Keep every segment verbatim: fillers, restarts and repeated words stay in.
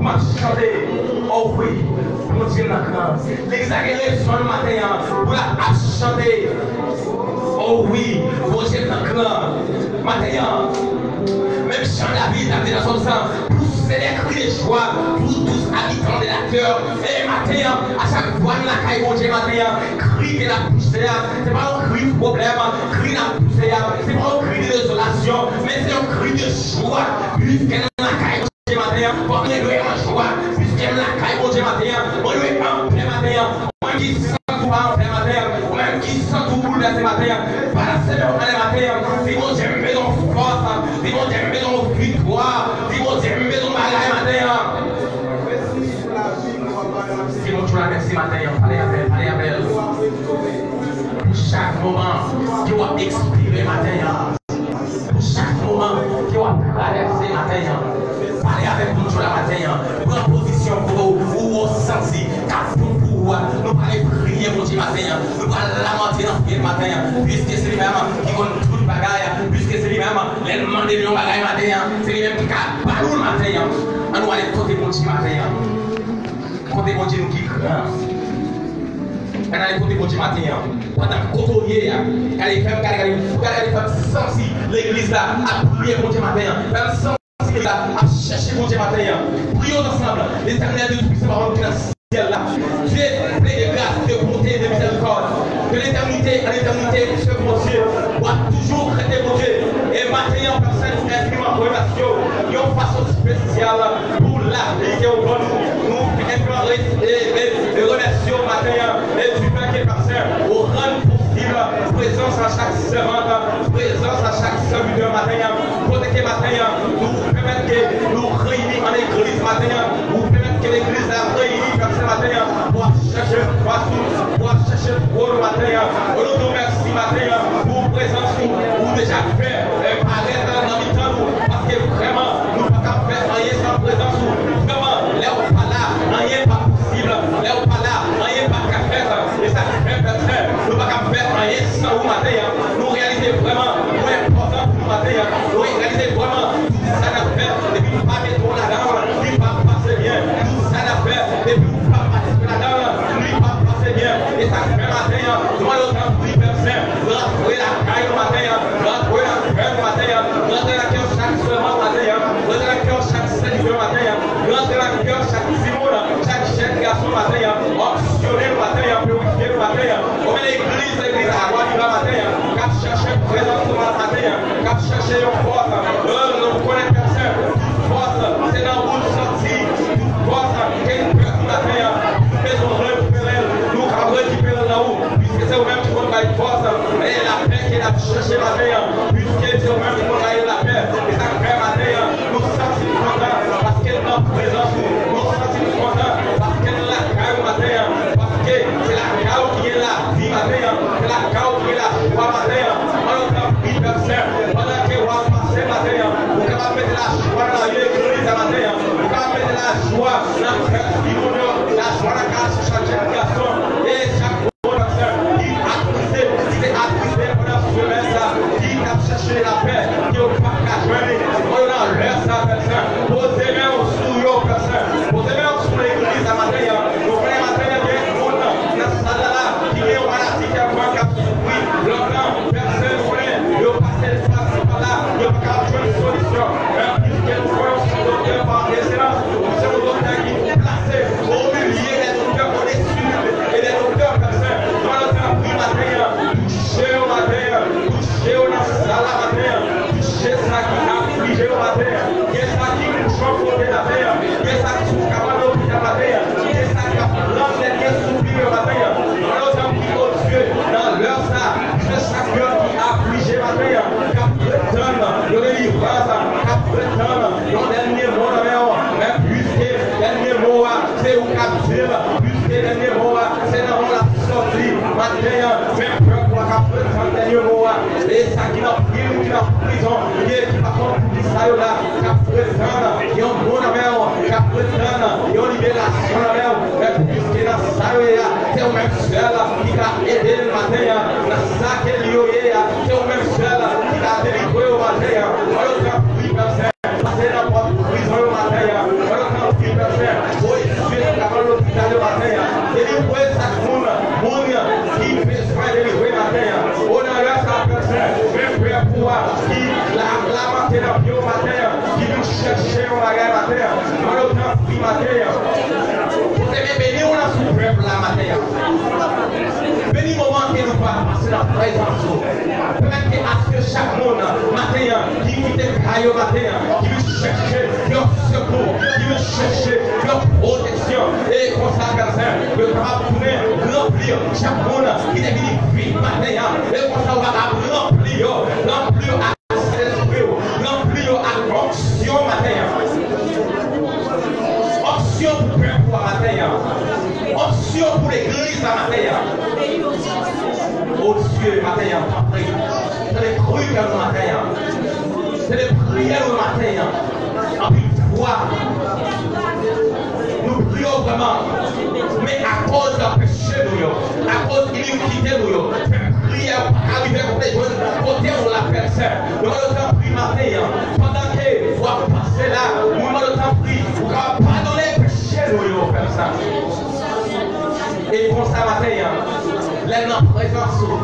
ap chante. O wi, Bondye m nan gran. Legliz la gen rezon maten an pou l ap chante. O wi, Bondye m nan gran. Maten an, menm jan David ap di nan Sòm san, poussez des cris de joie, vous tous habitants de la terre. E maten an, a chak fwa n lakay Bondye maten an, kri ke n ap pouse a, se pa yon kri pwoblèm, kri n ap pouse a, se pa yon kri de dezolasyon, men se yon kri de jwa, piske n lakay Bondye maten an, fòk mwen dwe an jwa, piske m lakay Bondye maten an, mwen dwe anpè maten an, ou menm ki santi w pa anpè maten an, ou menm ki santi w boulvèse maten an, balanse men w anlè maten an, di Bondye m bezwen fòs, di Bondye m bezwen viktwa, di Bondye m bezwen bagay maten an. Di Bondye la mèsi maten an, pale avè l, pale avè l. Pou chak moman ke w ap ekspire maten an. Pou chak moman ke w ap travèse maten an, pale avèk Bondye la maten an. Pran pozisyon kote w, ou w santi k ap bon pou ou a. Nou pral priye Bondye maten an. Nou pral lamante nan fye l maten an. Piske se li menm ki konn tout bagay, piske se li menm, lè n mande l yon bagay maten an, se li menm ki ka ba nou l maten an. Ann nou ale kote Bondye maten an. Kote Bondye nou ki gran. Ann ale kote Bondye maten an. Pandan kote w ye a, gade, fè m gade, gade, gade, gade, fè m santi legliz la ap priye Bondye maten an. Fè m santi legliz la ap chèche Bondye maten an. Priyons ensemble. Letènèl Dye Toupisan, Papa nou ki nan syèl la. Dieu plein de grâce, de bonté, de miséricorde. De l'éternité à l'éternité, ce bon Dieu, w ap toujou rete Bondye. E maten an, Pè Sen, nou enfiniman remèsye w yon fason espesyal pou lavi ke w ban nou. Nou enfiniman re- e, e, e remèsye w maten an, e di fè ke, Pè Sen, ou rann posib prezans a chak sèvant, prezans a chak sèvitè maten an. Kote ke maten an, nou pèmèt ke nou reyini an legliz maten an, ou pèmèt ke legliz la reyini, Pè Sen, maten an, pou ap chèche fas ou, pou ap chèche twòn ou maten an. O, nou di w mèsi maten an pou prezans ou, ou deja fè, e, parèt nan mitan nou, paske vrèman, nou pa ka fè anyen san prezans ou. Vrèman, lè ou pa la, anyen pa posib. Lè ou pa la, anyen pa ka fèt. E sa k fè, Pè Sen, nou pa ka fè anyen san ou maten an. Nou reyalize vrèman ou enpòtan pou nou maten an. Nou reyalize vrèman tout sa n ap fè, depi nou pa mete w ladan l, li p ap pase byen. Tout sa n ap fè, depi ou pa patisipe ladan l, li p ap pase byen. E sa k fè maten an, nou mande w tanpri, Pè Sen, rantre lakay nou maten an, rantre nan kè nou maten an, rantre nan kè chak sèvant maten an, rantre nan kè chak sèvitè maten an, rantre nan kè chak timoun, chak jèn gason maten an, anksyone nou maten an, pirifye nou maten an. Kòm legliz, legliz Akwa Viva maten an, k ap chèche prezans ou maten an, k ap chèche yon fòs. Euh, nou konnen, Pè Sen, tout fòs, se nan ou l sòti. Tout fòs ke n pèdi maten an, nou bezwen rekipere l, nou ka rekipere l nan ou. Piske se ou menm ki konn bay fòs e lapè ke n ap chèche maten an. Piske se ou menm ki konn bay lapè. E sa k fè maten an, nou santi n kontan paske n nan prezans ou. Nou santi n kontan paske n lakay ou maten an. Paske se lakay ou ki gen lavi maten an. Se lakay ou ki gen lajwa maten an. Ann nou tanpri, Pè Sen, pandan ke w ap pase maten an, ou kapab mete lajwa nan lari legliz la maten an. Ou kapab mete lajwa nan kè timoun yo, lajwa nan kè chak jèn gason e chak moun, Pè Sen, ki atriste, ki te atriste pandan semèn sa, ki t ap chèche lapè, ke yo p ap ka jwenn li. Ann yo nan lè sa, Pè Sen, poze men w sou yo, Pè Sen. Poze men w sou legliz la maten an. Nou konnen maten an gen moun nan sal la ki gen yon maladi kèlkonk k ap soufri lontan. Pè Sen, nou konnen yo pase pase pa la, yo pa ka jwenn solisyon. Men piske nou konnen w se yon doktè pa ekselans, ou se yon doktè ki plase o milye dè doktè, odesi e dè doktè, Pè Sen. Nou ann tanpri maten an, touche yo maten an, touche yo nan sal la maten an, touche sa ki aflije yo maten an, gen sa ki kouche kote maten an, gen sa ki sou kaba lopital maten an, gen sa k ap pran dènye soupi yo maten an. Ann nou tanpri, o Dye, nan lè sa, piske chak yonn ki aflije maten an, k ap ret tann yon delivrans, k ap ret tann yon dènye mo nan men w, men piske dènye mo a, se ou k ap di l, piske dènye mo a, se nan men w l ap sòti maten an, men pèp ou a k ap ret tann dènye mo a. E sa ki nan prizon, ki nan prizon, oubyen ki pa konn poukisa yo la, k ap ret tann yon mo nan men w, k ap ret tann yon liberasyon nan men w. Men piske nan sa yo ye a, se ou menm sèl ki ka ede l maten an. Nan sa ke yo ye a, se ou menm sèl ki ka delivre yo maten an. Ann nou tanpri, Pè Sen, pase nan pòt prizon yo maten an. Ann nou tanpri, Pè Sen, Delivre chak moun, moun ki bezwen delivre maten an. O nan lè sa, Pè Sen, men priyè pou w ki la, la maten nan pye w maten an, ki vin chèche yon bagay maten an. Mande w tanpri maten an. Pote men beni w nan sou pèp la maten an. Beni moman ke nou va pase nan prezans ou. Pèmèt ke aske chak moun maten an ki kite kay yo maten an, ki vin chèche yon sekou, ki vin chèche yon pwoteksyon. E konsa, Pè Sen, yo kapab tounen ranpli chak moun ki te vini vid maten an. E konsa, ou kapab ranpli yo, ranpli yo ak Sentespri w, ranpli yo ak onksyon maten an. Onksyon pou pèp ou a maten an. Onksyon pou legliz la maten an. O Dye, maten an, tanpri, tande kri kè nou maten an. Tande priyè nou maten an. Anpil fwa, nou priye w vrèman, men akoz peche nou yo, akoz inikite nou yo, fè priyè yo pa ka rive kote jwenn kote w la, Pè Sen. Nou mande w tanpri maten an, pandan ke w ap pase la, nou mande w tanpri, ou kapab padone peche nou yo, Pè Sen. E konsa maten an, lè n nan prezans ou,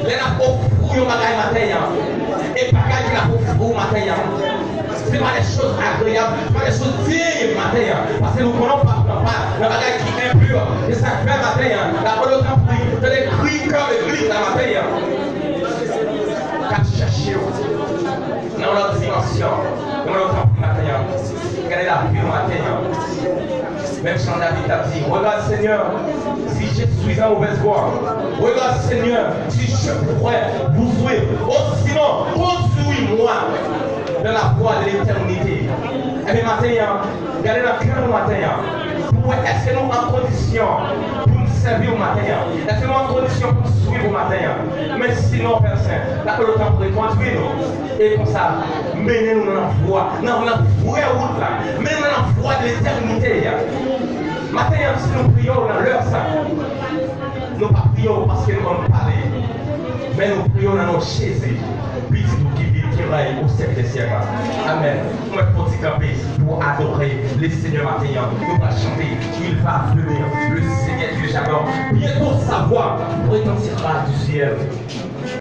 lè n ap ofri w yon bagay maten an, e bagay ke n ap ofri w maten an, se pa de choz agreyab, se pa de choz diy maten an, paske nou konnen w pa pran pa nan bagay ki enpi. Se sa k fè maten an, n ap mande w tanpri, tande kri kè legliz la maten an, k ap chèche w nan yon lòt dimansyon, nan yon lòt tanpri maten an. Gade lavi nou maten an. Menm jan David t ap di, regarde, Seigneur, si je suis en mauvaise voie. Regarde, Seigneur, si je pourrais vous suivre. Oh, sinon, conduis-moi dans la voie de l'éternité. Ebyen, maten an, gade nan kè nou maten an, pou wè èske nou an kondisyon pou n sèvi w maten an. Èske nou an kondisyon pou n swiv ou maten an? Men sinon, Pè Sen, n ap mande w tanpri kondwi nou. E konsa, mennen nou nan vwa, nan, nan vrè wout la. Mennen nou nan vwa de letènite a. Maten an, si nou priye w nan lè sa, nou pa priye w paske nou konn pale, men nou priye w nan non Jezi, Pitit ou ki viv, ki rèy o syèk dè syèk la. Amèn. Mwen fò ti kanpe pou adore le Seigneur maten an. Nou pral chante, Il va venir, le Seigneur Dieu j'adore. Bientôt sa voix retentira du ciel.